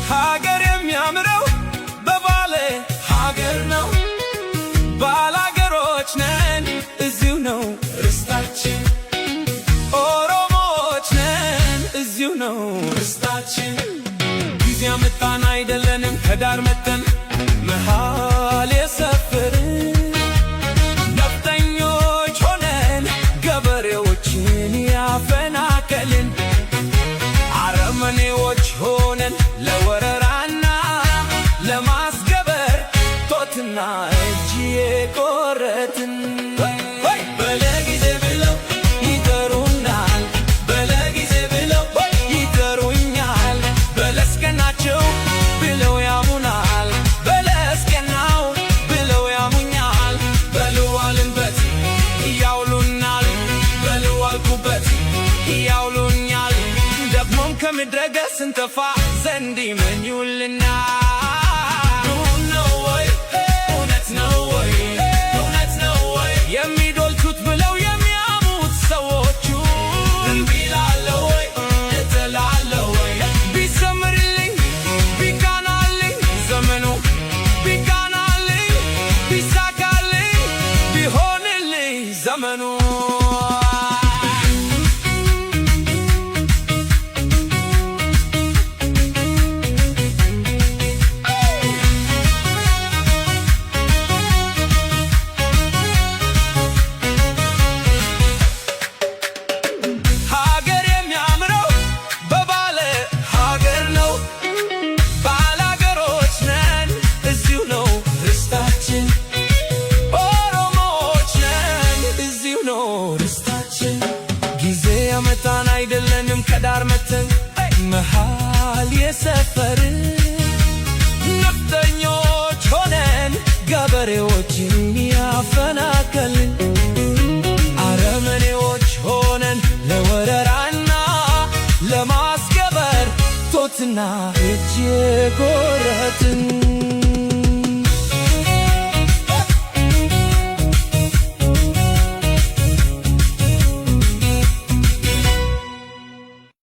ሀገር የሚያምረው በባለ ሀገር ነው። ባላገሮች ነን፣ እዚሁ ነው ርስታችን። ኦሮሞዎች ነን፣ እዚሁ ነው ርስታችን። ጊዜ ያመጣን አይደለንም ከዳር መተን መሃል የሰፈርን። ነፍጠኞች ሆነን ገበሬዎችን ያፈናቀልን፣ አረመኔዎች ሆነን ለወረራና ለማስገበር ጦትና እጅ የቆረጥን። በለጊዜ ብለው ይጠሩናል፣ በለጊዜ ብለው ይጠሩኛል። በለስቀናቸው ብለው ያሙናል፣ በለስቀናው ብለው ያሙኛል። በልዋልንበት ያውሉናል፣ በልዋልኩበት ያውሉኛል። ደግሞም ከምድረ ገጽ ስንጠፋ ዘንድ ይመኙልናል። ነው ወይ? እውነት ነው ወይ? እውነት ነው ወይ? የሚዶልቱት ብለው የሚያሙት ሰዎቹ እምቢ እላለሁ ወይ? እጥላለሁ ወይ? ቢሰምርልኝ ቢቃናልኝ ዘመኑ፣ ቢቃናልኝ ቢሳካልኝ ቢሆንልኝ ዘመኑ። ሀገር የሚያምረው በባለ ሀገር ነው። ባላገሮች ነን፣ እዚሁ ነው ርስታችን። ኦሮሞዎች ነን፣ እዚሁ ነው ርስታችን። ጊዜ ያመጣን አይደለንም ከዳር መተን መሃል የሰፈርን። ነፍጠኞች ሆነን ገበሬዎችን ያፈናቀልን፣ አረመኔዎች ሆነን ለወረራና ለማስገበር ጦትና እጅ የቆረጥን።